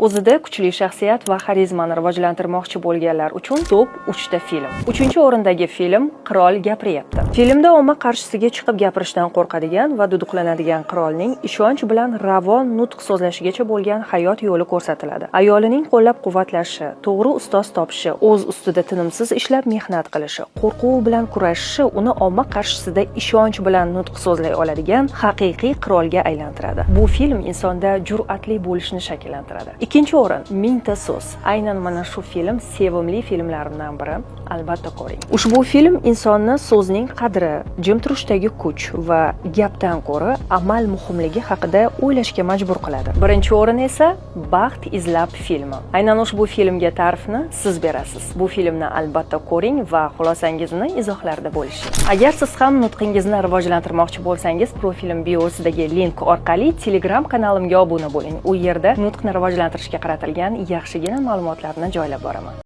O'zida kuchli shaxsiyat va xarizmani rivojlantirmoqchi bo'lganlar uchun top 3 ta film. Uchinchi o'rindagi film "Qirol gapiryapti". Filmda omma qarshisiga chiqib gapirishdan qo'rqadigan va duduqlanadigan qirolning ishonch bilan ravon nutq so'zlashigacha bo'lgan hayot yo'li ko'rsatiladi. Ayolining qo'llab-quvvatlashi, to'g'ri ustoz topishi, o'z ustida tinimsiz ishlab mehnat qilishi, qo'rquv bilan kurashishi uni omma qarshisida ishonch bilan nutq so'zlay oladigan haqiqiy qirolga aylantiradi. Bu film insonda jur'atli bo'lishni shakllantiradi. Ikkinchi o'rin, "Mingta so'z". Aynan mana shu film sevimli filmlarimdan biri. Albatta ko'ring. Ushbu film insonni so'zning qadri, jim turishdagi kuch va gapdan ko'ra amal muhimligi haqida o'ylashga majbur qiladi. Birinchi o'rin esa "Baxt izlab" filmi. Aynan ushbu filmga ta'rifni siz berasiz. Bu filmni albatta ko'ring va xulosangizni izohlarda bo'lishing. Agar siz ham nutqingizni rivojlantirmoqchi bo'lsangiz, profilim biosidagi link orqali Telegram kanalimga obuna bo'ling. U yerda nutqni rivojlantirishga qaratilgan yaxshigina ma'lumotlarni joylab boraman.